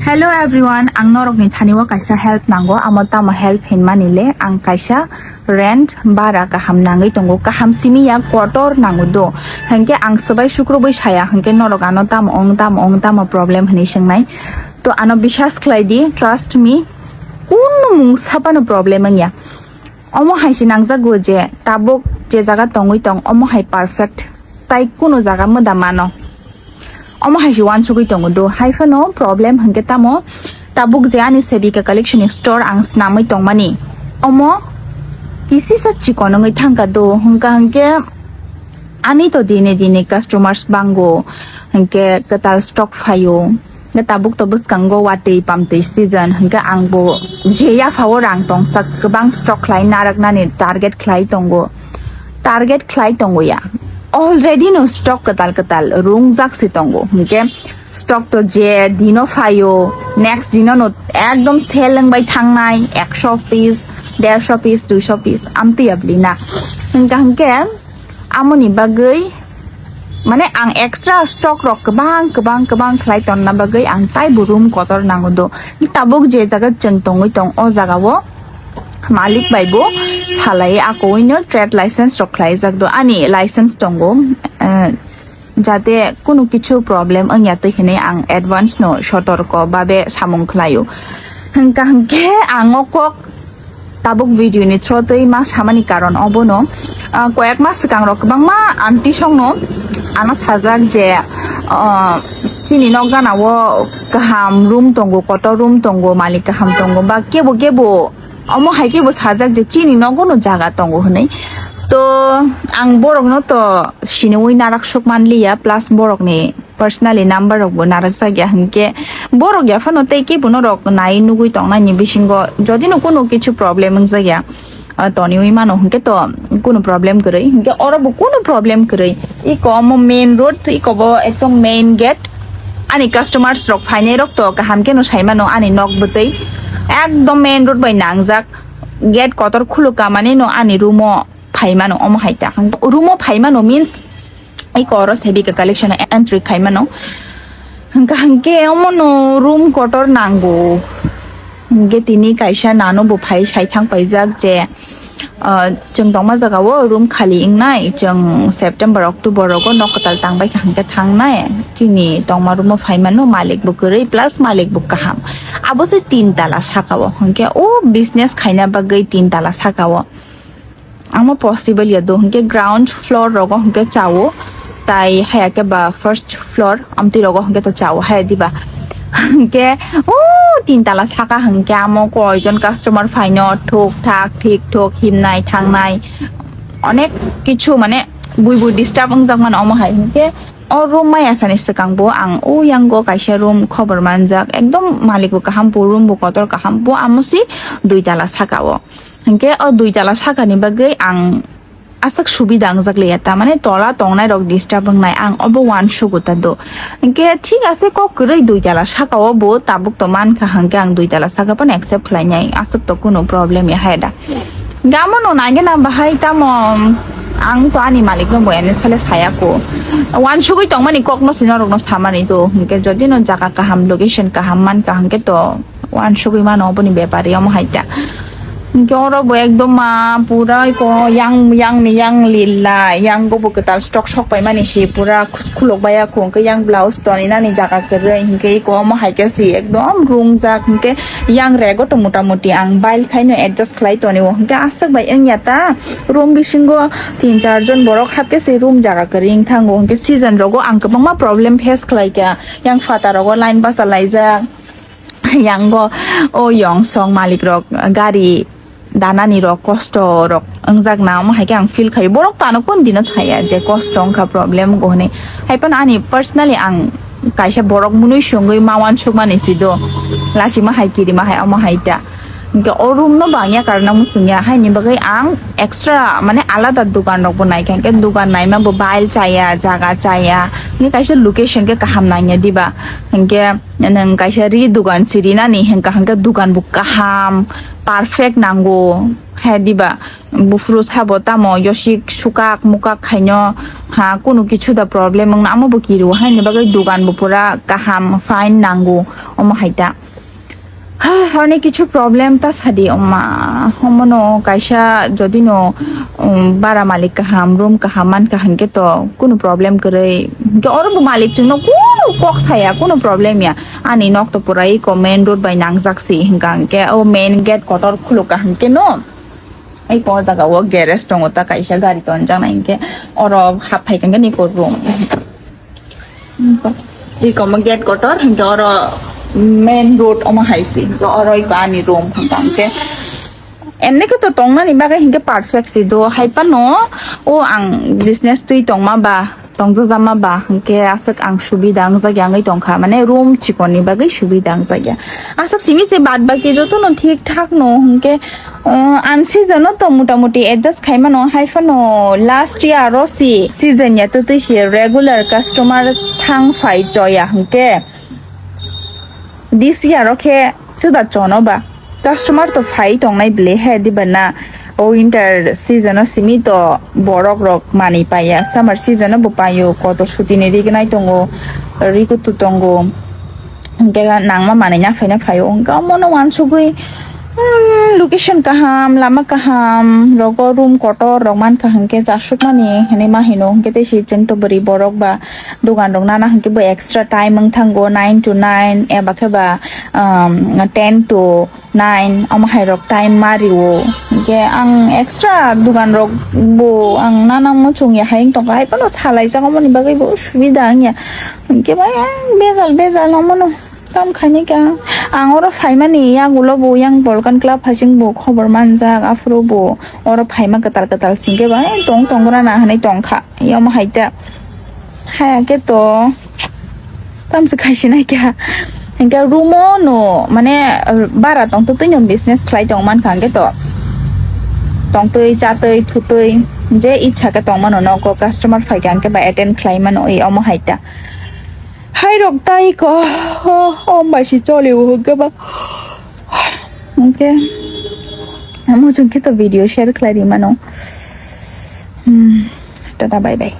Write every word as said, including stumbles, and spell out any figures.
Hello everyone, ang norokni thani o kaisa help nango, amo tamo help hinmani le, ang kaisa rent bara kaham nangwi tongo, kaham simi ya kotor nango do, hinkhe ang swbai sukrubwi saya, hinkhe norok ano tamo ong, tamo ong, tamo problem hinwi swngnai, to ano biswas khlai di, trust me, kunu mung sapano problem wngya. Omo hai se nangjago je tabuk je jaga tongwi tong, omo hai perfect, tai kunu jaga mwda mano. Omo hai se uansugwi tongo do, hai phano problem hinkhe tamo tabuk je ani Sevika Collection ni store ang snamwi tongmani, omo kisisa chikon wngwi thangkha do, hwnkha hinkhe ani to dine dine customers bango, hinkhe kwtal stock phaio. Hinkhe tabuk to bwskango watwi pamtwi season, hinkhe ang bo je yaphao rang tongsa kwbang stock khlai narwknani target khlai tongo, target khlai tongo ya. Already no stock kwtal kwtal rungjak se tongo, hinkhe stock to je dino phaio, next dino no ekdom sell wngbai thangnai, ekso piece, dersho piece, duisho piece, amtwi ya bwlwi na. Hinkha hinkhe amoni bagwi, mane, ang extra stock rok kwbang, kwbang, kwbang khlai tonna bagwi ang taibo room kotor nango do. Tabuk je jaga chwng tongwi tong, o jaga o malik bai bo salai, akoino trade license rok khlaijak do. Ani license tongo, eh, jate kunu kichu problem wngya twi hinwi ang advance no sotorko babe samung khlaio. Hwnkha hinkhe ang o kok tabuk video ni through twi ma samani karon obono, ah, koyek mas swkang rok kwbangma aunty song no ano sajak je, ah, chini nok gana o kaham room tongo, kotor room tongo, malik kaham tongo, ba kebo kebo omo hai kebo sajak je chini nogo no jaga tongo hinwi. To ang borok no to siniwi narak sok manliya, plus borok ni personally number rok bo narakjak ya, hinkhe borok ya phano tei kebo norok nai nugwi tongnani bisingo jodi no kunu kichu problem wngjak ya, ah, toniwi mano hinkhe to kunu problem kwrwi, hinkhe oro bo kunu problem kwrwi. Iko omo main road, iko bo ekdom main gate, ani customers rok phainai rok to kaham khe no sai mano, ani nok bwtwi ekdom main road bai nangjak, gate kotor khuluk ka mani no ani room o phai mano, omo hai ta. Room o phai mano means iko oro Sevika Collection o entry khai mano. Hwnkha hinkhe omo no room kotor nango. Hinkhe tini kaisa nano bo phai sai thang paijak je, ah, chwng tongma jaga o room khali wngnai, chwng September, October rogo nok kwtal tangbai kha hinkhe thangnai. Chini tongma room o phai mano, malik bo kwrwi plus malik bo kaham. Abo se tin tala saka o, hinkhe o business khaina bagwi tin tala saka o. Amo possible ya do, hinkhe ground floor rogo hinkhe chao, tai haya khe ba first floor amtwi rogo hinkhe to chao haya diba. Hinkhe o tin tala saka hinkhe amo koi jon customer phaino thuk thak thik thuk himnai thangnai onek kichu mane bui bui disturb wngjak mano omo hai. Hinkhe o room maya sani swkang bo ang o yango kaisa room khobor manjak, ekdom malik bo kaham bo, room bo kotor kaham bo, amo si dui tala saka o. Hinkhe o dui tala sakani bagwi ang aswk subida wngjak liya, tamani tola tongnai rok disturb wngnai, ang obo uansugo ta do. Hinkhe thik ase, kok kwrwi dui tala saka o bo tabuk to mankha, hinkhe ang dui tala saka phano accept khlainai, aswk to kunu problem ya hai da. Hinkhe amo no naigena bahai tamo, ang to ani malik no bo ene sale saya ko. Uansugwi tongmani kok no si norok no samani do, hinkhe jodi no jaga kaham, location kaham mankha hinkhe to uansugwi mano oboni bepari omo hai ta. Hinkhe oro bo ekdom ma pura iko yang, yang ni yang lila, yang go bo kwtal stock sok pai mani si pura khulok bai ya khung khe yang blouse toni nani jaga kwrwi hinkhe iko omo hai khe si ekdom rungjak hinkhe yang rego to mota moti ang bail khai no adjust khlai toni o hinkhe aswk bai wngya ta room bisingo tin char jon borok hap khe si room jaga kwrwi wng thango hinkhe season rogo ang kwbangma problem face khlai kha. Yang phataro go line bachalaijak, yango o yong song malik rok gari danani rok kosto rok wngjak na, omo hai khe ang feel khaio. Borok to ano kun dino saya je kosto wngkha, problem go hwnwi. Hai phano ani personally ang kaisa borok mwnwi songwi ma uansukmani si do, lachima hai kirima hai omo hai ta. Hinkhe o room no bangya karna muchungya, haini bagwi ang extra mane alada dukan rok bo naikha, hinkhe dukan naima bo bail chaya, jaga chaya, hinkhe kaisa location khe kaham nangya diba, hinkhe nwng kaisa ri dukan sirinani hinkha, hinkhe dukan bo kaham perfect nango, he diba, buphuru sabo tamo yosik sukak mukak khaino, ha, kunu kichu da problem wngna, amo bo kiru, haini bagwi dukan bo pura kaham fine nango, omo hai ta. Horni kichu problem ta sadi oma, homono kaisa jodi no, um, bara malik kaham, room kaham man kaham khe to kunu problem kwrwi. Hinkhe oro bo malik chwngno kunu kok saya, kunu problem ya. Ani nok to pura iko main road bai nangjak si hinkha hinkhe o main gate kotor khuluk kaham khe no. Iko o jaga o garage tongo ta kaisa gari tonjak nai hinkhe oro hap phai khe niko room. Iko mo gate kotor, hinkhe oro main road omo hai si, hinkhe oro iko ani room, hinkhe emni khe to tongnani bagwi hinkhe perfect si do, hai phano o ang business twi tongma ba, tongjajama ba, hinkhe aswk ang subida wngjak ya wngwi tongkha, mane room chikon ni bagwi subida wngjak ya. Aswk simi se bad baki joto no thik thak no, hinkhe Uh, ang season o to mota moti adjust khai mano, hai phano last year o si season ya twtwi si regular customer thang phai choya hinkhe this year o khe chuda chono ba customer to phai tongnai bele he diba na. O winter season o simi to borok rok manwi paiya, summer season o bo paio, kotor suti ni rignai tongo, rikutu tongo. Hinkhe nangma manwi naphai naphai o, hinkhe omono uansugwi, hmm, location kaham, lama kaham, rogo room kotor rok mankha, hinkhe chasukmani hinwi ma hino, hinkhe tei se chwng to bwrwi borok ba dogan rok nana hinkhe bo extra time wng thango, nine to nine eba khe ba, um, ten to nine omo hai rok time ma rio. Hinkhe ang extra dogan rok bo ang nana muchung ya hai wng tongkha, hai phano salai jak, omoni bagwi bo subida wng ya. Hinkhe bai ang bejal bejal omono. Tam khaini kha ang oro phaimani yagulo bo yang Volcan Club hasing bo khobor manjak, aphuru bo oro phaima kwtal kwtal singke bai tong tong rana hinwi tongkha. Yomo hai ta haya khe to tamse khaisi nai kha. Hinkhe room o no mane bara tong twtwi no business khlai tong mankha hinkhe to tongtwi chatwi thutwi je ichha khe tong mano nogo customer phaikha hinkhe ba attend khlai mano omo hai ta. Hai rok tai ko, o, o bai si choli o hwnkhe ba. Hwnkhe, amo chwng khe to video share khlai ri mano. Hmm, tata bye bye.